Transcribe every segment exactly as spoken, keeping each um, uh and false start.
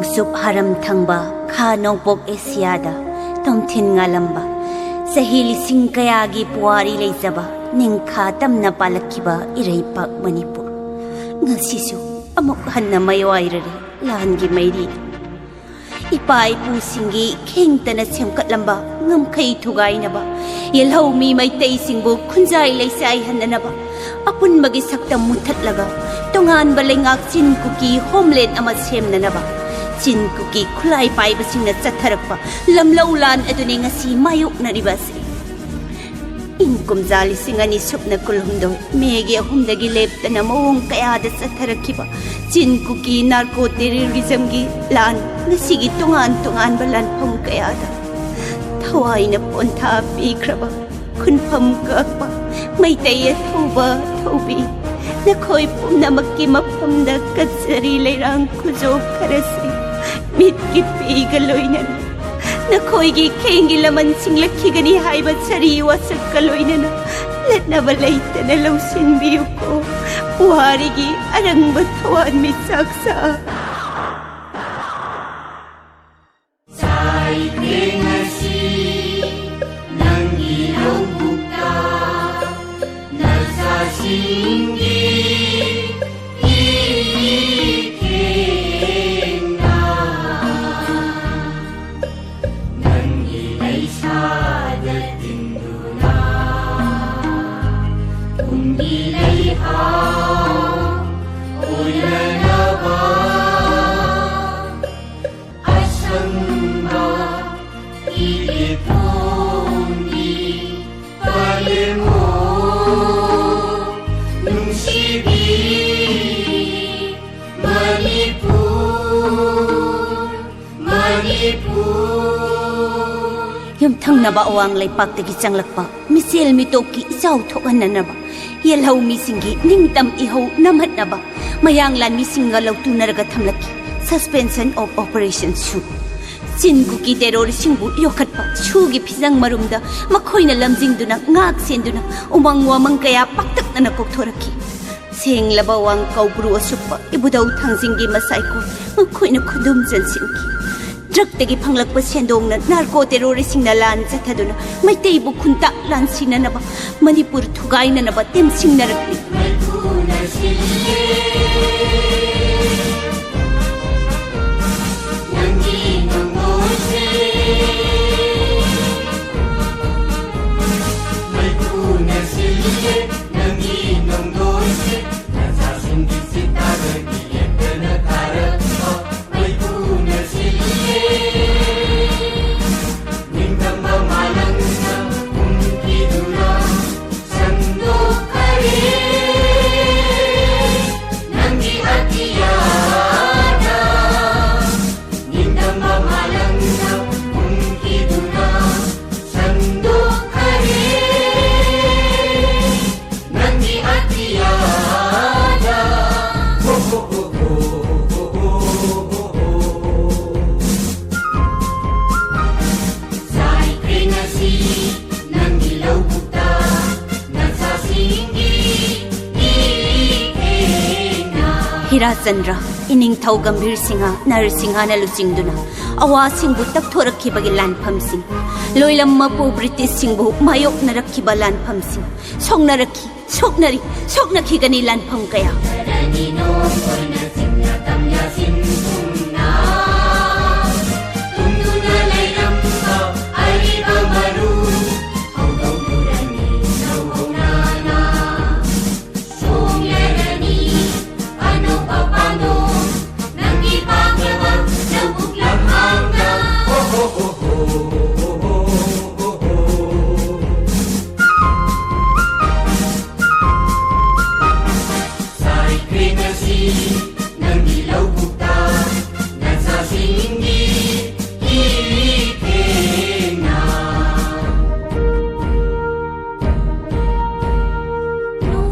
ꯅꯣꯡꯆꯨꯞ ꯍꯥꯔꯝ ꯊꯪꯕ ꯈꯥ ꯅꯣꯡꯄꯣꯛ ꯑꯦꯁꯤꯌꯥꯗ ꯇꯣꯝꯊꯤꯟ ꯉꯥꯂꯝꯕ, ꯆꯍꯤ ꯂꯤꯁꯤꯡ ꯀꯌꯥꯒꯤ ꯄꯨꯋꯥꯔꯤ ꯂꯩꯖꯕ ꯅꯤꯡꯈꯥ ꯇꯝꯅ ꯄꯥꯜꯂꯛꯈꯤꯕ ꯏꯔꯩꯄꯥꯛ ꯃꯅꯤꯄꯨꯔ꯫ ꯉꯁꯤꯁꯨ ꯑꯃꯨꯛ ꯍꯟꯅ ꯃꯥꯌꯣꯛꯅꯔꯤ ꯂꯥꯟꯒꯤ ꯃꯩꯔꯤ꯫ ꯏꯄꯥ ꯏꯄꯨꯁꯤꯡꯒꯤ ꯈꯦꯡꯇꯅ ꯁꯦꯝꯒꯠꯂꯝꯕ ꯉꯝꯈꯩ ꯊꯨꯒꯥꯏꯅꯕ, ꯌꯦꯜꯍꯧꯃꯤ ꯃꯩꯇꯩꯁꯤꯡꯕꯨ ꯈꯨꯟꯖꯥꯏ ꯂꯩꯆꯥꯏ ꯍꯟꯅꯅꯕ, ꯑꯄꯨꯟꯕꯒꯤ ꯁꯛꯇꯝ ꯃꯨꯠꯊꯠꯂꯒ ꯇꯣꯉꯥꯟꯕ ꯂꯩꯉꯥꯛ ꯆꯤꯟ ꯀꯨꯀꯤ ꯍꯣꯝꯂꯦꯟ ꯑꯃ ꯁꯦꯝꯅꯅꯕ, ꯆꯤꯟ ꯀꯨꯀꯤ ꯈꯨꯠꯂꯥꯏ ꯄꯥꯏꯕꯁꯤꯡꯅ ꯆꯠꯊꯔꯛꯄ ꯂꯝꯂꯧ ꯂꯥꯟ ꯑꯗꯨꯅꯤ ꯉꯁꯤ ꯃꯥꯌꯣꯛꯅꯔꯤꯕ ꯑꯁꯤ꯫ ꯏꯪ ꯀꯨꯝꯖꯥ ꯂꯤꯁꯤꯡ ꯑꯅꯤ ꯁꯨꯞꯅ ꯀꯨꯟꯍꯨꯝꯗꯣꯏ ꯃꯦꯒꯤ ꯑꯍꯨꯝꯗꯒꯤ ꯂꯦꯞꯇꯅ ꯃꯑꯣꯡ ꯀꯌꯥꯗ ꯆꯠꯊꯔꯛꯈꯤꯕ ꯆꯤꯟ ꯀꯨꯀꯤ ꯅꯥꯔꯀꯣ ꯇꯦꯔꯣꯔꯤꯖꯝꯒꯤ ꯂꯥꯟ ꯉꯁꯤꯒꯤ ꯇꯣꯉꯥꯟ ꯇꯣꯉꯥꯟꯕ ꯂꯥꯟꯐꯝ ꯀꯌꯥꯗ ꯊꯋꯥꯏꯅ ꯄꯣꯟꯊꯥ ꯄꯤꯈ꯭ꯔꯕ ꯈꯨꯟꯐꯝ ꯀꯛꯄ ꯃꯩꯇꯩ ꯑꯊꯧꯕ ꯊꯧꯕꯤ, ꯅꯈꯣꯏ ꯄꯨꯝꯅꯃꯛꯀꯤ ꯃꯐꯝꯗ ꯀꯠꯆꯔꯤ ꯂꯩꯔꯥꯡ ꯈꯨꯖꯣꯞ ꯈꯔꯁꯦ ꯃꯤꯠꯀꯤ ꯄꯤꯒ ꯂꯣꯏꯅꯅ꯫ ꯅꯈꯣꯏꯒꯤ ꯈꯦꯡꯒꯤ ꯂꯃꯟ ꯁꯤꯡꯂꯛꯈꯤꯒꯅꯤ ꯍꯥꯏꯕ ꯁꯥꯔꯤ ꯋꯥꯁꯛꯀ ꯂꯣꯏꯅꯅ ꯂꯠꯅꯕ ꯂꯩꯇꯅ ꯂꯧꯁꯤꯟꯕꯤꯌꯨꯀꯣ꯫ ꯄꯨꯋꯥꯔꯤꯒꯤ ꯑꯔꯪꯕ ꯊꯋꯥꯟꯃꯤꯆꯥꯛꯁꯥ꯫ ꯆꯥꯏꯈ꯭ꯔꯦ ꯉꯁꯤ ꯅꯪꯒꯤ ꯂꯧꯕꯨꯛꯇ ꯅꯆꯥꯁꯤꯡꯒꯤ ꯏꯊꯦꯡꯅ ꯅꯪꯒꯤ ꯂꯩꯁꯥꯗ ꯇꯤꯟꯗꯨꯅ ꯀꯨꯝꯒꯤ ꯂꯩꯍꯥꯎ ꯑꯣꯏꯅꯅꯕ ꯑꯁꯪꯕ ꯏꯕꯦꯇꯣꯟꯒꯤ ꯄꯂꯦꯝꯑꯣ ꯅꯨꯡꯁꯤꯕꯤ ꯃꯅꯤꯄꯨꯔ, ꯃꯅꯤꯄꯨꯔ꯫ ꯌꯨꯝꯊꯪꯅꯕ ꯑꯋꯥꯡ ꯂꯩꯄꯥꯛꯇꯒꯤ ꯆꯪꯂꯛꯄ ꯃꯤꯆꯦꯜ ꯃꯤꯇꯣꯞꯀꯤ ꯏꯆꯥꯎ ꯊꯣꯛꯍꯟꯅꯅꯕ, ꯌꯦꯜꯍꯧ ꯃꯤꯁꯤꯡꯒꯤ ꯅꯤꯡꯇꯝ ꯏꯍꯧ ꯅꯝꯍꯠꯅꯕ ꯃꯌꯥꯡ ꯂꯥꯟꯃꯤꯁꯤꯡꯒ ꯂꯧꯇꯨꯅꯔꯒ ꯊꯝꯂꯛꯈꯤ Suspension of Operation ꯁꯨ꯫ ꯆꯤꯟ ꯀꯨꯀꯤ ꯇꯦꯔꯣꯔꯤꯁꯁꯤꯡꯕꯨ ꯌꯣꯛꯈꯠꯄ ꯁꯨꯒꯤ ꯐꯤꯖꯪ ꯃꯔꯨꯝꯗ ꯃꯈꯣꯏꯅ ꯂꯝꯖꯤꯡꯗꯨꯅ ꯉꯥꯛ ꯁꯦꯟꯗꯨꯅ ꯎꯃꯪ ꯋꯥꯃꯪ ꯀꯌꯥ ꯄꯥꯛꯇꯛꯅꯅ ꯀꯣꯛꯊꯣꯔꯛꯈꯤ꯫ ꯁꯦꯡꯂꯕ ꯋꯥꯡ ꯀꯧꯕ꯭ꯔꯨ ꯑꯁꯨꯞꯄ ꯏꯕꯨꯙꯧ ꯊꯥꯡꯖꯤꯡꯒꯤ ꯃꯁꯥꯏꯀꯣꯟ ꯃꯈꯣꯏꯅ ꯈꯨꯗꯨꯝ ꯆꯟꯁꯤꯟꯈꯤ꯫ ꯗ꯭ꯔꯒꯇꯒꯤ ꯐꯪꯂꯛꯄ ꯁꯦꯟꯗꯣꯡꯅ ꯅꯥꯔꯀꯣ ꯇꯦꯔꯣꯔꯤꯁꯁꯤꯡꯅ ꯂꯥꯟ ꯆꯠꯊꯗꯨꯅ ꯃꯩꯇꯩꯕꯨ ꯈꯨꯟꯇꯥꯛ ꯂꯥꯟꯁꯤꯟꯅꯅꯕ, ꯃꯅꯤꯄꯨꯔ ꯊꯨꯒꯥꯏꯅꯅꯕ ꯇꯦꯝꯁꯤꯡꯅꯔꯛꯂꯤ꯫ ꯍꯤꯔꯥꯆꯟꯗ꯭ꯔ, ꯏꯅꯤꯡꯊꯧ ꯒꯝꯚꯤꯔ ꯁꯤꯡꯍ, ꯅꯔ ꯁꯤꯡꯍꯅ ꯂꯨꯆꯤꯡꯗꯨꯅ ꯑꯋꯥꯁꯤꯡꯕꯨ ꯇꯛꯊꯣꯔꯛꯈꯤꯕꯒꯤ ꯂꯥꯟꯐꯝꯁꯤꯡ, ꯂꯣꯏꯂꯝ ꯃꯄꯨ ꯕ꯭ꯔꯤꯇꯤꯁꯁꯤꯡꯕꯨ ꯃꯥꯌꯣꯛꯅꯔꯛꯈꯤꯕ ꯂꯥꯟꯐꯝꯁꯤꯡ, ꯁꯣꯛꯅꯔꯛꯈꯤ, ꯁꯣꯛꯅꯔꯤ, ꯁꯣꯛꯅꯈꯤꯒꯅꯤ ꯂꯥꯟꯐꯝ ꯀꯌꯥ꯫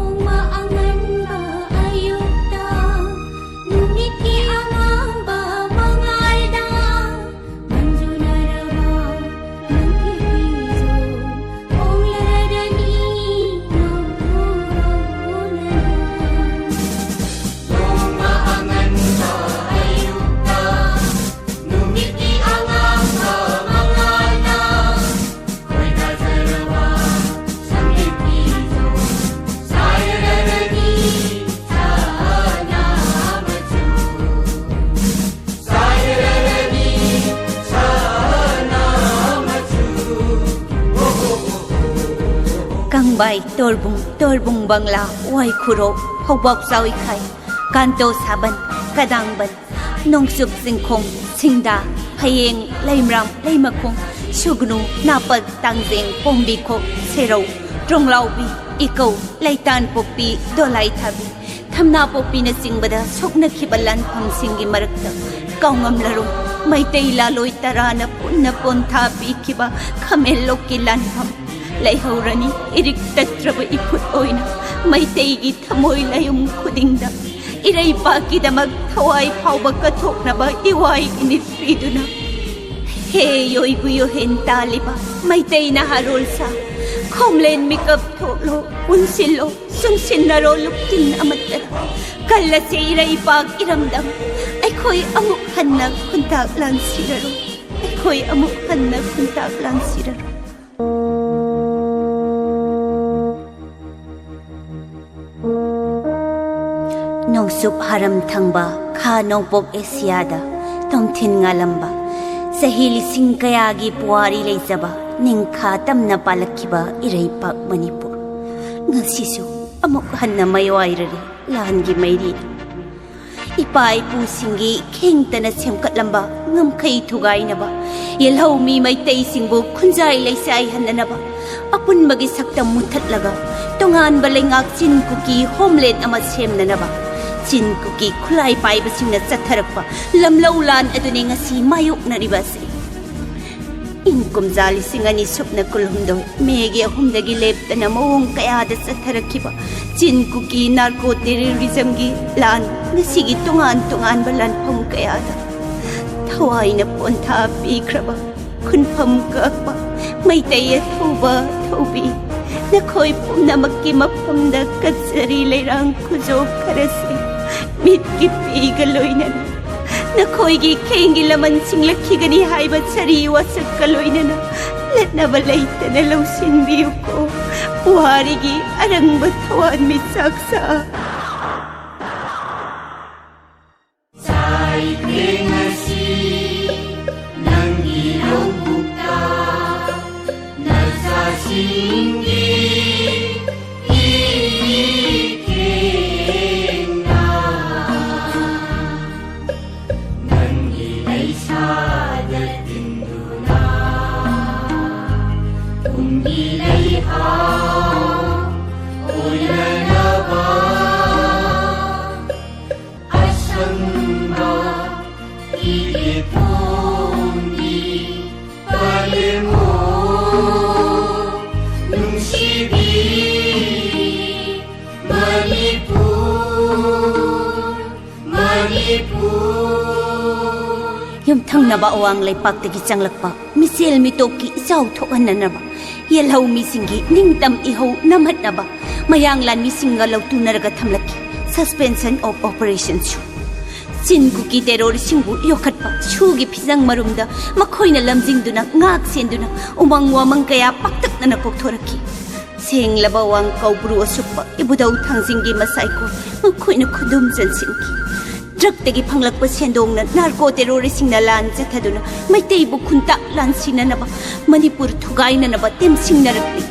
ꯄꯥꯏ, ꯇꯣꯔꯕꯨꯡ, ꯇꯣꯔꯕꯨꯡ ꯕꯪꯂꯥ, ꯋꯥꯏꯈꯨꯔꯣꯛ, ꯐꯧꯕꯥꯛ ꯆꯥꯎꯏꯈꯥꯏ, ꯀꯥꯟꯇꯣ ꯁꯥꯕꯟ, ꯀꯗꯥꯡꯕꯟ, ꯅꯣꯡꯆꯨꯞ ꯆꯤꯡꯈꯣꯡ, ꯁꯤꯡꯗꯥ, ꯐꯌꯦꯡ, ꯂꯩꯃꯔꯥꯝ, ꯂꯩꯃꯈꯣꯡ, ꯁꯨꯒꯅꯨ, ꯅꯥꯄꯛ, ꯇꯥꯡꯖꯦꯡ, ꯄꯣꯝꯕꯤꯈꯣꯛ, ꯁꯦꯔꯧ, ꯇ꯭ꯔꯣꯡꯂꯥꯎꯕꯤ, ꯏꯀꯧ, ꯂꯩꯇꯥꯟ ꯄꯣꯛꯄꯤ, ꯗꯣꯂꯥꯏ ꯊꯥꯕꯤ, ꯊꯝꯅꯥ ꯄꯣꯛꯄꯤꯅꯆꯤꯡꯕꯗ ꯁꯣꯛꯅꯈꯤꯕ ꯂꯥꯟꯐꯝꯁꯤꯡꯒꯤ ꯃꯔꯛꯇ ꯀꯥꯎꯉꯝꯂꯔꯣꯏ ꯃꯩꯇꯩ ꯂꯥꯂꯣꯏ ꯇꯔꯥꯅ ꯄꯨꯟꯅ ꯄꯣꯟꯊꯥ ꯄꯤꯈꯤꯕ ꯈꯥꯃꯦꯟꯂꯣꯛꯀꯤ ꯂꯥꯟꯐꯝ ꯂꯩꯍꯧꯔꯅꯤ꯫ ꯏꯔꯤꯛ ꯇꯠꯇ꯭ꯔꯕ ꯏꯐꯨꯠ ꯑꯣꯏꯅ ꯃꯩꯇꯩꯒꯤ ꯊꯃꯣꯏ ꯂꯥꯌꯨꯝ ꯈꯨꯗꯤꯡꯗ ꯏꯔꯩꯄꯥꯛꯀꯤꯗꯃꯛ ꯊꯋꯥꯏ ꯐꯥꯎꯕ ꯀꯠꯊꯣꯛꯅꯕ ꯏꯋꯥꯏ ꯏꯅꯤꯠ ꯄꯤꯗꯨꯅ, ꯍꯦ ꯌꯣꯏꯕꯨ ꯌꯣꯍꯦꯟ ꯇꯥꯜꯂꯤꯕ ꯃꯩꯇꯩ ꯅꯍꯥꯔꯣꯜ ꯁꯥ, ꯈꯣꯝꯂꯦꯟ ꯃꯤꯀꯞ ꯊꯣꯛꯂꯣ, ꯄꯨꯟꯁꯤꯜꯂꯣ, ꯆꯨꯡꯁꯤꯟꯅꯔꯣ ꯂꯨꯞꯇꯤꯟ ꯑꯃꯠꯇꯗ꯫ ꯀꯜꯂꯁꯦ ꯏꯔꯩꯄꯥꯛ ꯏꯔꯝꯗꯝ, ꯑꯩꯈꯣꯏ ꯑꯃꯨꯛ ꯍꯟꯅ ꯈꯨꯟꯇꯥꯛ ꯂꯥꯟꯁꯤꯔꯔꯣꯏ, ꯑꯩꯈꯣꯏ ꯑꯃꯨꯛ ꯍꯟꯅ ꯈꯨꯟꯇꯥꯛ ꯂꯥꯟꯁꯤꯔꯔꯣꯏ꯫ ꯅꯣꯡꯆꯨꯞ ꯍꯥꯔꯝ ꯊꯪꯕ ꯈꯥ ꯅꯣꯡꯄꯣꯛ ꯑꯦꯁꯤꯌꯥꯗ ꯇꯣꯝꯊꯤꯟ ꯉꯥꯂꯝꯕ, ꯆꯍꯤ ꯂꯤꯁꯤꯡ ꯀꯌꯥꯒꯤ ꯄꯨꯋꯥꯔꯤ ꯂꯩꯖꯕ ꯅꯤꯡꯈꯥ ꯇꯝꯅ ꯄꯥꯜꯂꯛꯈꯤꯕ ꯏꯔꯩꯄꯥꯛ ꯃꯅꯤꯄꯨꯔ, ꯉꯁꯤꯁꯨ ꯑꯃꯨꯛ ꯍꯟꯅ ꯃꯩꯋꯥꯏꯔꯔꯦ ꯂꯥꯟꯒꯤ ꯃꯩꯔꯤꯗ꯫ ꯏꯄꯥ ꯏꯄꯨꯁꯤꯡꯒꯤ ꯈꯦꯡꯇꯅ ꯁꯦꯝꯒꯠꯂꯝꯕ ꯉꯝꯈꯩ ꯊꯨꯒꯥꯏꯅꯕ, ꯌꯦꯜꯍꯧꯃꯤ ꯃꯩꯇꯩꯁꯤꯡꯕꯨ ꯈꯨꯟꯖꯥꯏ ꯂꯩꯁꯥꯏꯍꯟꯅꯅꯕ, ꯑꯄꯨꯟꯕꯒꯤ ꯁꯛꯇꯝ ꯃꯨꯊꯠꯂꯒ ꯇꯣꯉꯥꯟꯕ ꯂꯩꯉꯥꯛ ꯆꯤꯟ ꯀꯨꯀꯤ ꯍꯣꯝꯂꯦꯟ ꯑꯃ ꯁꯦꯝꯅꯅꯕ ꯆꯤꯟ ꯀꯨꯀꯤ ꯈꯨꯠꯂꯥꯏ ꯄꯥꯏꯕꯁꯤꯡꯅ ꯆꯠꯊꯔꯛꯄ ꯂꯝꯂꯧ ꯂꯥꯟ ꯑꯗꯨꯅꯤ ꯉꯁꯤ ꯃꯥꯌꯣꯛꯅꯔꯤꯕ ꯑꯁꯤ꯫ ꯏꯪ ꯀꯨꯝꯖꯥ ꯂꯤꯁꯤꯡ ꯑꯅꯤ ꯁꯨꯞꯅ ꯀꯨꯟꯍꯨꯝꯗꯣꯏ ꯃꯦꯒꯤ ꯑꯍꯨꯝꯗꯒꯤ ꯂꯦꯞꯇꯅ ꯃꯑꯣꯡ ꯀꯌꯥꯗ ꯆꯠꯊꯔꯛꯈꯤꯕ ꯆꯤꯟ ꯀꯨꯀꯤ ꯅꯥꯔꯀꯣ ꯇꯦꯔꯣꯔꯤꯖꯝꯒꯤ ꯂꯥꯟ ꯉꯁꯤꯒꯤ ꯇꯣꯉꯥꯟ ꯇꯣꯉꯥꯟꯕ ꯂꯥꯟꯐꯝ ꯀꯌꯥꯗ ꯊꯋꯥꯏꯅ ꯄꯣꯟꯊꯥ ꯄꯤꯈ꯭ꯔꯕ ꯈꯨꯟꯐꯝ ꯀꯛꯄ ꯃꯩꯇꯩ ꯑꯊꯧꯕ ꯊꯧꯕꯤ, ꯅꯈꯣꯏ ꯄꯨꯝꯅꯃꯛꯀꯤ ꯃꯐꯝꯗ ꯀꯠꯆꯔꯤ ꯂꯩꯔꯥꯡ ꯈꯨꯖꯣꯞ ꯈꯔꯁꯦ ꯃꯤꯠꯀꯤ ꯄꯤꯒ ꯂꯣꯏꯅꯅ꯫ ꯅꯈꯣꯏꯒꯤ ꯈꯦꯡꯒꯤ ꯂꯃꯟ ꯁꯤꯡꯂꯛꯈꯤꯒꯅꯤ ꯍꯥꯏꯕ ꯁꯥꯔꯤ ꯋꯥꯁꯛꯀ ꯂꯣꯏꯅꯅ ꯂꯠꯅꯕ ꯂꯩꯇꯅ ꯂꯧꯁꯤꯟꯕꯤꯌꯨꯀꯣ꯫ ꯄꯨꯋꯥꯔꯤꯒꯤ ꯑꯔꯪꯕ ꯊꯋꯥꯟꯃꯤꯆꯥꯛꯁꯥ꯫ ꯆꯥꯏꯈ꯭ꯔꯦ ꯉꯁꯤ ꯅꯪꯒꯤ ꯂꯧꯕꯨꯛꯇ ꯅꯆꯥꯁꯤꯡꯒꯤ ꯌꯨꯝꯊꯪꯅꯕ ꯑꯋꯥꯡ ꯂꯩꯄꯥꯛꯇꯒꯤ ꯆꯪꯂꯛꯄ ꯃꯤꯆꯦꯜ ꯃꯤꯇꯣꯞꯀꯤ ꯏꯆꯥꯎ ꯊꯣꯛꯍꯟꯅꯅꯕ, ꯌꯦꯜꯍꯧ ꯃꯤꯁꯤꯡꯒꯤ ꯅꯤꯡꯇꯝ ꯏꯍꯧ ꯅꯝꯍꯠꯅꯕ, ꯃꯌꯥꯡꯂꯥꯟ ꯃꯤꯁꯤꯡꯒ ꯂꯧꯇꯨꯅꯔꯒ ꯊꯝꯂꯛꯈꯤ Suspension of Operations ꯁꯨ꯫ ꯆꯤꯟ ꯀꯨꯀꯤ ꯇꯦꯔꯣꯔꯤꯁꯁꯤꯡꯕꯨ ꯌꯣꯛꯈꯠꯄ ꯁꯨꯒꯤ ꯐꯤꯖꯪ ꯃꯔꯨꯝꯗ ꯃꯈꯣꯏꯅ ꯂꯝꯖꯤꯡꯗꯨꯅ, ꯉꯥꯛ ꯁꯦꯟꯗꯨꯅ, ꯎꯃꯪ ꯋꯥꯃꯪ ꯀꯌꯥ ꯄꯥꯛꯇꯛꯅꯅ ꯀꯣꯛꯊꯣꯔꯛꯈꯤ꯫ ꯁꯦꯡꯂꯕ ꯋꯥꯡ ꯀꯧꯕ꯭ꯔꯨ ꯑꯁꯨꯞꯄ ꯏꯕꯨꯙꯧ ꯊꯥꯡꯖꯤꯡꯒꯤ ꯃꯁꯥꯏꯀꯣꯟ ꯃꯈꯣꯏꯅ ꯈꯨꯗꯨꯝ ꯆꯟꯁꯤꯟꯈꯤ꯫ ꯗ꯭ꯔꯒꯇꯒꯤ ꯐꯪꯂꯛꯄ ꯁꯦꯟꯗꯣꯡꯅ ꯅꯥꯔꯀꯣ ꯇꯦꯔꯣꯔꯤꯁꯁꯤꯡꯅ ꯂꯥꯟ ꯆꯠꯊꯗꯨꯅ ꯃꯩꯇꯩꯕꯨ ꯈꯨꯟꯇꯥꯛ ꯂꯥꯟꯁꯤꯟꯅꯅꯕ, ꯃꯅꯤꯄꯨꯔ ꯊꯨꯒꯥꯏꯅꯅꯕ ꯇꯦꯝꯁꯤꯡꯅꯔꯛꯂꯤ꯫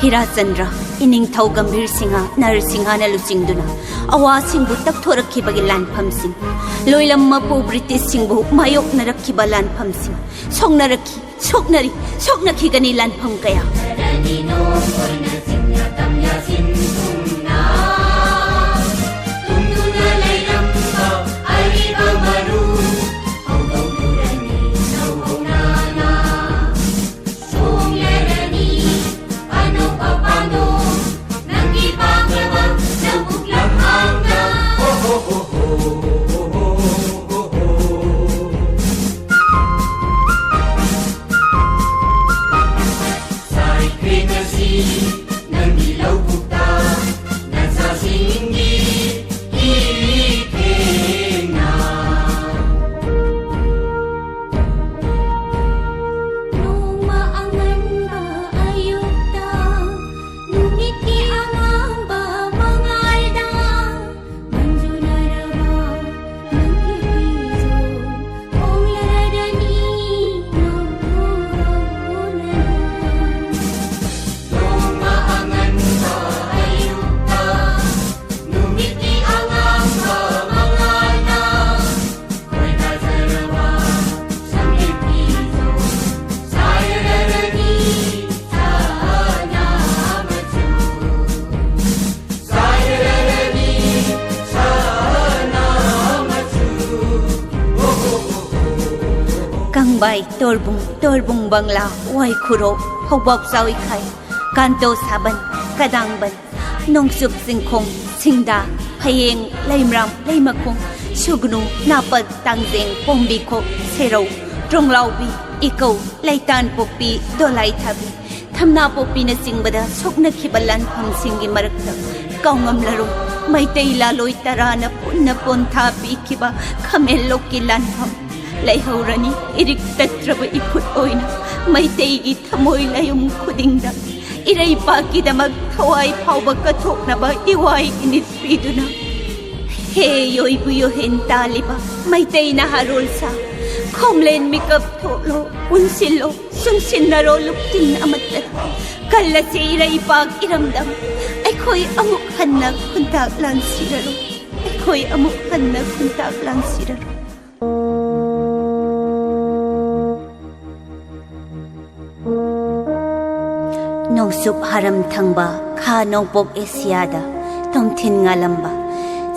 ꯍꯤꯔꯥꯆꯟꯗ꯭ꯔ, ꯏꯅꯤꯡꯊꯧ ꯒꯝꯚꯤꯔ ꯁꯤꯡꯍ ꯅꯔꯁꯤꯡꯍꯅ ꯂꯨꯆꯤꯡꯗꯨꯅ ꯑꯋꯥꯁꯤꯡꯕꯨ ꯇꯛꯊꯣꯔꯛꯈꯤꯕꯒꯤ ꯂꯥꯟꯐꯝꯁꯤꯡ, ꯂꯣꯏꯂꯝ ꯃꯄꯨ ꯕ꯭ꯔꯤꯇꯤꯁꯁꯤꯡꯕꯨ ꯃꯥꯌꯣꯛꯅꯔꯛꯈꯤꯕ ꯂꯥꯟꯐꯝꯁꯤꯡ, ꯁꯣꯛꯅꯔꯛꯈꯤ, ꯁꯣꯛꯅꯔꯤ, ꯁꯣꯛꯅꯈꯤꯒꯅꯤ ꯂꯥꯟꯐꯝ ꯀꯌꯥ꯫ ꯋꯥꯏ ꯇꯣꯔꯕꯨꯡ, ꯇꯣꯔꯕꯨꯡ ꯕꯪꯂꯥ, ꯋꯥꯏ ꯈꯨꯔꯣꯛ, ꯐꯧꯕꯥꯛ ꯆꯥꯎꯏꯈꯥꯏ, ꯀꯥꯟꯇꯣ ꯁꯥꯕꯟ, ꯀꯗꯥꯡꯕꯟ, ꯅꯣꯡꯆꯨꯞ ꯆꯤꯡꯈꯣꯡ, ꯁꯤꯡꯗꯥ, ꯐꯌꯦꯡ, ꯂꯩꯃꯔꯥꯝ, ꯂꯩꯃꯈꯣꯡ, ꯁꯨꯒꯅꯨ, ꯅꯥꯄꯜ, ꯇꯥꯡꯖꯦꯡ, ꯄꯣꯝꯕꯤꯈꯣꯛ, ꯁꯦꯔꯧ, ꯇ꯭ꯔꯣꯡꯂꯥꯎꯕꯤ, ꯏꯀꯧ, ꯂꯩꯇꯥꯟꯄꯣꯛꯄꯤ, ꯗꯣꯂꯥꯏꯊꯥꯕꯤ, ꯊꯝꯅꯥꯄꯣꯛꯄꯤꯅꯆꯤꯡꯕꯗ ꯁꯣꯛꯅꯈꯤꯕ ꯂꯥꯟꯐꯝꯁꯤꯡꯒꯤ ꯃꯔꯛꯇ ꯀꯥꯎꯉꯝꯂꯔꯣꯏ ꯃꯩꯇꯩ ꯂꯥꯂꯣꯏ ꯇꯔꯥꯅ ꯄꯨꯟꯅ ꯄꯣꯟꯊꯥ ꯄꯤꯈꯤꯕ ꯈꯥꯃꯦꯟꯂꯣꯛꯀꯤ ꯂꯥꯟꯐꯝ꯫ ꯂꯩꯍꯧꯔꯅꯤ ꯏꯔꯤꯛ ꯇꯠꯇ꯭ꯔꯕ ꯏꯐꯨꯠ ꯑꯣꯏꯅ ꯃꯩꯇꯩꯒꯤ ꯊꯃꯣꯏ ꯂꯥꯌꯨꯝ ꯈꯨꯗꯤꯡꯗ ꯏꯔꯩꯄꯥꯛꯀꯤꯗꯃꯛ ꯊꯋꯥꯏ ꯐꯥꯎꯕ ꯀꯠꯊꯣꯛꯅꯕ ꯏꯋꯥꯏ ꯏꯅꯤꯠ ꯄꯤꯗꯨꯅ꯫ ꯍꯦ ꯌꯣꯏꯕꯨ ꯌꯣꯍꯦꯟ ꯇꯥꯜꯂꯤꯕ ꯃꯩꯇꯩ ꯅꯍꯥꯔꯣꯜ ꯁꯥ, ꯈꯣꯝꯂꯦꯟ ꯃꯤꯀꯞ ꯊꯣꯛꯂꯣ, ꯄꯨꯟꯁꯤꯜꯂꯣ, ꯆꯨꯡꯁꯤꯟꯅꯔꯣ ꯂꯨꯞꯇꯤꯟ ꯑꯃꯠꯇ꯫ ꯀꯜꯂꯁꯤ ꯏꯔꯩꯄꯥꯛ ꯏꯔꯝꯗꯝ, ꯑꯩꯈꯣꯏ ꯑꯃꯨꯛ ꯍꯟꯅ ꯈꯨꯟꯇꯥꯛ ꯂꯥꯟꯁꯤꯔꯔꯣꯏ, ꯑꯩꯈꯣꯏ ꯑꯃꯨꯛ ꯍꯟꯅ ꯈꯨꯟꯇꯥꯛ ꯂꯥꯟꯁꯤꯔꯔꯣꯏ꯫ ꯅꯣꯡꯆꯨꯞ ꯍꯥꯔꯝ ꯊꯪꯕ ꯈꯥ ꯅꯣꯡꯄꯣꯛ ꯑꯦꯁꯤꯌꯥꯗ ꯇꯣꯝꯊꯤꯟ ꯉꯥꯂꯝꯕ,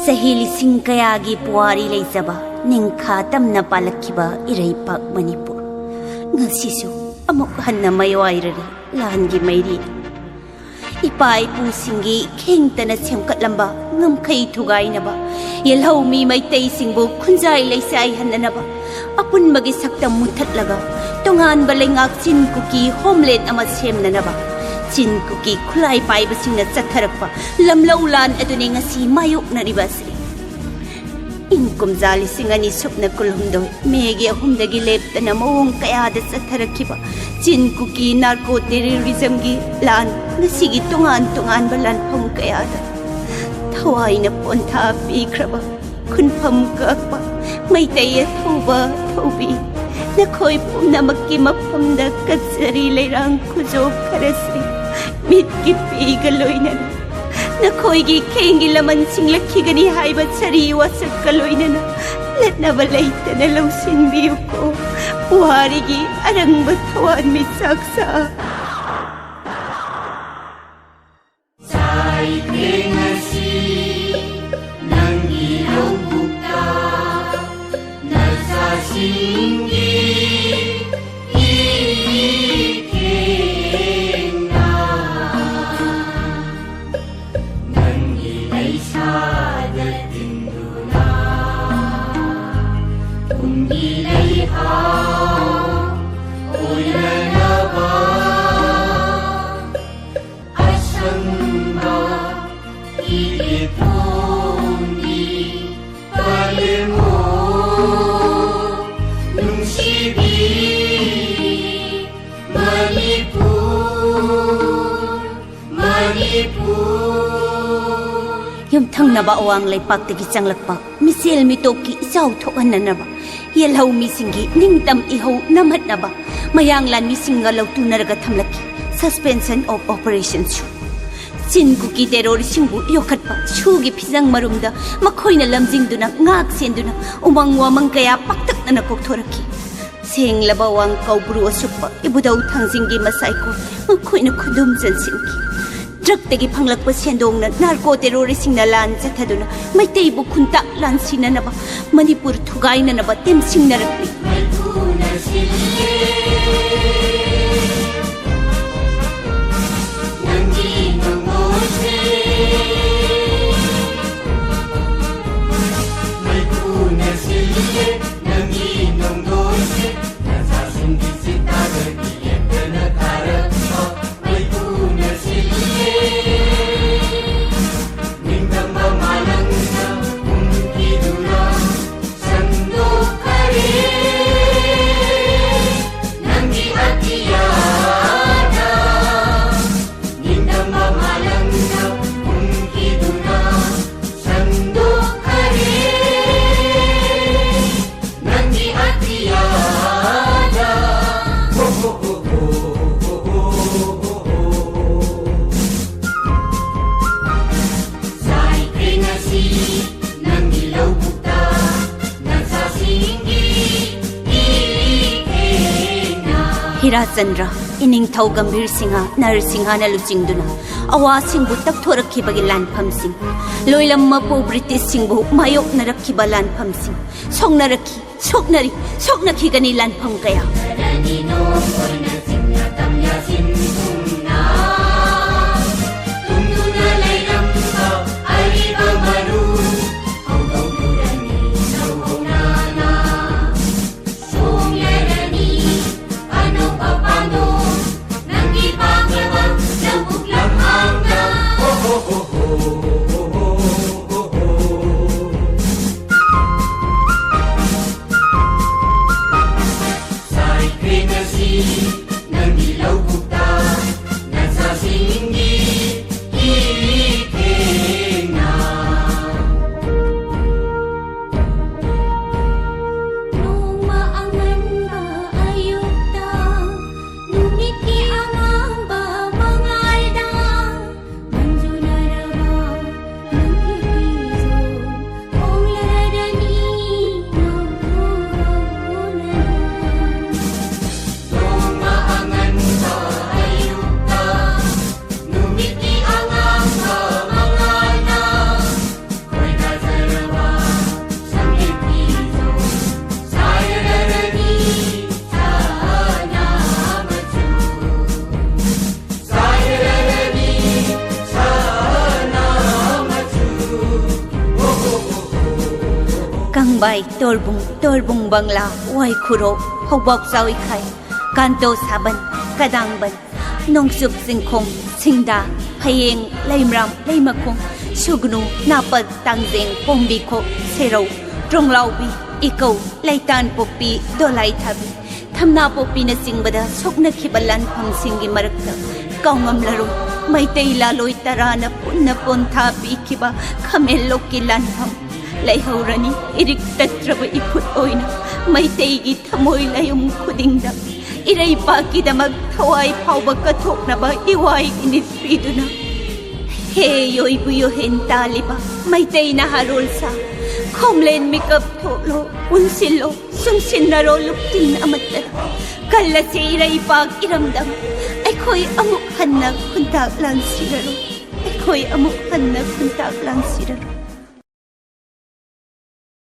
ꯆꯍꯤ ꯂꯤꯁꯤꯡ ꯀꯌꯥꯒꯤ ꯄꯨꯋꯥꯔꯤ ꯂꯩꯖꯕ ꯅꯤꯡꯈꯥ ꯇꯝꯅ ꯄꯥꯜꯂꯛꯈꯤꯕ ꯏꯔꯩꯄꯥꯛ ꯃꯅꯤꯄꯨꯔ, ꯉꯁꯤꯁꯨ ꯑꯃꯨꯛ ꯍꯟꯅ ꯃꯩꯋꯥꯏꯔꯔꯦ ꯂꯥꯟꯒꯤ ꯃꯩꯔꯤꯗ꯫ ꯏꯄꯥ ꯏꯄꯨꯁꯤꯡꯒꯤ ꯈꯦꯡꯇꯅ ꯁꯦꯝꯒꯠꯂꯝꯕ ꯉꯝꯈꯩ ꯊꯨꯒꯥꯏꯅꯕ, ꯌꯦꯜꯍꯧꯃꯤ ꯃꯩꯇꯩꯁꯤꯡꯕꯨ ꯈꯨꯟꯖꯥꯏ ꯂꯩꯁꯥꯏꯍꯟꯅꯅꯕ, ꯑꯄꯨꯟꯕꯒꯤ ꯁꯛꯇꯝ ꯃꯨꯊꯠꯂꯒ ꯇꯣꯉꯥꯟꯕ ꯂꯩꯉꯥꯛ ꯆꯤꯟ ꯀꯨꯀꯤ ꯍꯣꯝꯂꯦꯟ ꯑꯃ ꯁꯦꯝꯅꯅꯕ ꯆꯤꯟ ꯀꯨꯀꯤ ꯈꯨꯠꯂꯥꯏ ꯄꯥꯏꯕꯁꯤꯡꯅ ꯆꯠꯊꯔꯛꯄ ꯂꯝꯂꯧ ꯂꯥꯟ ꯑꯗꯨꯅꯤ ꯉꯁꯤ ꯃꯥꯌꯣꯛꯅꯔꯤꯕ ꯑꯁꯤ꯫ ꯏꯪ ꯀꯨꯝꯖꯥ ꯂꯤꯁꯤꯡ ꯑꯅꯤ ꯁꯨꯞꯅ ꯀꯨꯟꯍꯨꯝꯗꯣꯏ ꯃꯦꯒꯤ ꯑꯍꯨꯝꯗꯒꯤ ꯂꯦꯞꯇꯅ ꯃꯑꯣꯡ ꯀꯌꯥꯗ ꯆꯠꯊꯔꯛꯈꯤꯕ ꯆꯤꯟ ꯀꯨꯀꯤ ꯅꯥꯔꯀꯣ ꯇꯦꯔꯣꯔꯤꯖꯝꯒꯤ ꯂꯥꯟ ꯉꯁꯤꯒꯤ ꯇꯣꯉꯥꯟ ꯇꯣꯉꯥꯟꯕ ꯂꯥꯟꯐꯝ ꯀꯌꯥꯗ ꯊꯋꯥꯏꯅ ꯄꯣꯟꯊꯥ ꯄꯤꯈ꯭ꯔꯕ ꯈꯨꯟꯐꯝ ꯀꯛꯄ ꯃꯩꯇꯩ ꯑꯊꯧꯕ ꯑꯊꯧꯕꯤ, ꯅꯈꯣꯏ ꯄꯨꯝꯅꯃꯛꯀꯤ ꯃꯐꯝꯗ ꯀꯠꯆꯔꯤ ꯂꯩꯔꯥꯡ ꯈꯨꯖꯣꯞ ꯈꯔꯁꯦ ꯃꯤꯠꯀꯤ ꯄꯤꯒ ꯂꯣꯏꯅꯅ꯫ ꯅꯈꯣꯏꯒꯤ ꯈꯦꯡꯒꯤ ꯂꯃꯟ ꯁꯤꯡꯂꯛꯈꯤꯒꯅꯤ ꯍꯥꯏꯕ ꯁꯥꯔꯤ ꯋꯥꯁꯛꯀ ꯂꯣꯏꯅꯅ ꯂꯠꯅꯕ ꯂꯩꯇꯅ ꯂꯧꯁꯤꯟꯕꯤꯌꯨꯀꯣ ꯄꯨꯋꯥꯔꯤꯒꯤ ꯑꯔꯪꯕ ꯊꯋꯥꯟꯃꯤꯆꯥꯛꯁꯥ꯫ ꯆꯥꯏꯈ꯭ꯔꯦ ꯉꯁꯤ ꯅꯪꯒꯤ ꯂꯧꯕꯨꯛꯇ ꯅꯆꯥꯁꯤꯡꯒꯤ ꯏꯊꯣꯡꯒꯤ ꯄꯥꯂꯦꯝꯑꯣ ꯅꯨꯡꯁꯤꯕꯤ ꯃꯅꯤꯄꯨꯔ, ꯃꯅꯤꯄꯨꯔ꯫ ꯌꯨꯝꯊꯪꯅꯕ ꯑꯋꯥꯡ ꯂꯩꯄꯥꯛꯇꯒꯤ ꯆꯪꯂꯛꯄ ꯃꯤꯆꯦꯜ ꯃꯤꯇꯣꯛꯀꯤ ꯏꯆꯥꯎ ꯊꯣꯛꯍꯟꯅꯅꯕ ꯌꯦꯜꯍꯧ ꯃꯤꯁꯤꯡꯒꯤ ꯅꯤꯡꯇꯝ ꯏꯍꯧ ꯅꯝꯍꯠꯅꯕ ꯃꯌꯥꯡ ꯂꯥꯟꯃꯤꯁꯤꯡꯒ ꯂꯧꯇꯨꯅꯔꯒ ꯊꯝꯂꯛꯈꯤ Suspension of Operationꯁꯨ꯫ ꯆꯤꯟ ꯀꯨꯀꯤ ꯇꯦꯔꯣꯔꯤꯁꯁꯤꯡꯕꯨ ꯌꯣꯛꯈꯠꯄ ꯁꯨꯒꯤ ꯐꯤꯖꯪ ꯃꯔꯨꯝꯗ ꯃꯈꯣꯏꯅ ꯂꯝꯖꯤꯡꯗꯨꯅ ꯉꯥꯛ ꯁꯦꯟꯗꯨꯅ ꯎꯃꯪ ꯋꯥꯃꯪ ꯀꯌꯥ ꯄꯥꯛꯇꯛꯅꯅ ꯀꯣꯛꯊꯣꯔꯛꯈꯤ꯫ ꯁꯦꯡꯂꯕ ꯋꯥꯡ ꯀꯧꯕ꯭ꯔꯨ ꯑꯁꯨꯞꯄ ꯏꯕꯨꯙꯧ ꯊꯥꯡꯖꯤꯡꯒꯤ ꯃꯁꯥꯏꯀꯣꯟ ꯃꯈꯣꯏꯅ ꯈꯨꯗꯨꯝ ꯆꯟꯁꯤꯟꯈꯤ꯫ ꯗ꯭ꯔꯒꯇꯒꯤ ꯐꯪꯂꯛꯄ ꯁꯦꯟꯗꯣꯡꯅ ꯅꯥꯔꯀꯣ ꯇꯦꯔꯣꯔꯤꯁꯁꯤꯡꯅ ꯂꯥꯟ ꯆꯠꯊꯗꯨꯅ ꯃꯩꯇꯩꯕꯨ ꯈꯨꯟꯇꯥꯛ ꯂꯥꯟꯁꯤꯟꯅꯅꯕ ꯃꯅꯤꯄꯨꯔ ꯊꯨꯒꯥꯏꯅꯅꯕ ꯇꯦꯝꯁꯤꯡꯅꯔꯛꯂꯤ꯫ ꯍꯤꯔꯥꯆꯟꯗ꯭ꯔ, ꯏꯅꯤꯡꯊꯧ ꯒꯝꯚꯤꯔ ꯁꯤꯡꯍ, ꯅꯔ ꯁꯤꯡꯍꯅ ꯂꯨꯆꯤꯡꯗꯨꯅ ꯑꯋꯥꯁꯤꯡꯕꯨ ꯇꯛꯊꯣꯔꯛꯈꯤꯕꯒꯤ ꯂꯥꯟꯐꯝꯁꯤꯡ, ꯂꯣꯏꯂꯝ ꯃꯄꯨ ꯕ꯭ꯔꯤꯇꯤꯁꯁꯤꯡꯕꯨ ꯃꯥꯌꯣꯛꯅꯔꯛꯈꯤꯕ ꯂꯥꯟꯐꯝꯁꯤꯡ, ꯁꯣꯛꯅꯔꯛꯈꯤ, ꯁꯣꯛꯅꯔꯤ, ꯁꯣꯛꯅꯈꯤꯒꯅꯤ ꯂꯥꯟꯐꯝ ꯀꯌꯥ꯫ ꯕꯥꯏ ꯇꯣꯔꯕꯨꯡ, ꯇꯣꯔꯕꯨꯡ ꯕꯪꯂꯥ, ꯋꯥꯏꯈꯨꯔꯣꯛ, ꯐꯧꯕꯥꯛ ꯆꯥꯎꯏꯈꯥꯏ, ꯀꯥꯟꯇꯣ ꯁꯥꯕꯟ, ꯀꯗꯥꯡꯕꯟ, ꯅꯣꯡꯆꯨꯞ ꯆꯤꯡꯈꯣꯡ, ꯁꯤꯡꯗꯥ, ꯐꯌꯦꯡ, ꯂꯩꯃꯔꯥꯝ, ꯂꯩꯃꯈꯣꯡ, ꯁꯨꯒꯅꯨ, ꯅꯥꯄꯜ, ꯇꯥꯡꯖꯦꯡ, ꯄꯣꯝꯕꯤꯈꯣꯛ, ꯁꯦꯔꯧ, ꯇ꯭ꯔꯣꯡꯂꯥꯎꯕꯤ, ꯏꯀꯧ, ꯂꯩꯇꯥꯟ ꯄꯣꯛꯄꯤ, ꯗꯣꯂꯥꯏ ꯊꯥꯕꯤ, ꯊꯝꯅꯥ ꯄꯣꯛꯄꯤꯅꯆꯤꯡꯕꯗ ꯁꯣꯛꯅꯈꯤꯕ ꯂꯥꯟꯐꯝꯁꯤꯡꯒꯤ ꯃꯔꯛꯇ ꯀꯥꯎꯉꯝꯂꯔꯣꯏ ꯃꯩꯇꯩ ꯂꯥꯂꯣꯏ ꯇꯔꯥꯅ ꯄꯨꯟꯅ ꯄꯣꯟꯊꯥ ꯄꯤꯈꯤꯕ ꯈꯥꯃꯦꯟꯂꯣꯛꯀꯤ ꯂꯥꯟꯐꯝ꯫ ꯂꯩꯍꯧꯔꯅꯤ ꯏꯔꯤꯛ ꯇꯠꯇ꯭ꯔꯕ ꯏꯐꯨꯠ ꯑꯣꯏꯅ ꯃꯩꯇꯩꯒꯤ ꯊꯃꯣꯏ ꯂꯥꯌꯨꯝ ꯈꯨꯗꯤꯡꯗ ꯏꯔꯩꯄꯥꯛꯀꯤꯗꯃꯛ ꯊꯋꯥꯏ ꯐꯥꯎꯕ ꯀꯠꯊꯣꯛꯅꯕ ꯏꯋꯥꯏ ꯏꯅꯤꯠ ꯄꯤꯗꯨꯅ꯫ ꯍꯦ ꯌꯣꯏꯕꯨ ꯌꯣꯍꯦꯟ ꯇꯥꯜꯂꯤꯕ ꯃꯩꯇꯩ ꯅꯍꯥꯔꯣꯜ ꯁꯥ, ꯈꯣꯝꯂꯦꯟ ꯃꯤꯀꯞ ꯊꯣꯛꯂꯣ, ꯄꯨꯟꯁꯤꯜꯂꯣ, ꯆꯨꯡꯁꯤꯟꯅꯔꯣ ꯂꯨꯞꯇꯤꯟ ꯑꯃꯠꯇꯗ꯫ ꯀꯜꯂꯁꯤ ꯏꯔꯩꯄꯥꯛ ꯏꯔꯝꯗꯝ, ꯑꯩꯈꯣꯏ ꯑꯃꯨꯛ ꯍꯟꯅ ꯈꯨꯟꯇꯥꯛ ꯂꯥꯟꯁꯤꯔꯔꯣꯏ, ꯑꯩꯈꯣꯏ ꯑꯃꯨꯛ ꯍꯟꯅ ꯈꯨꯟꯇꯥꯛ ꯂꯥꯟꯁꯤꯔꯔꯣꯏ꯫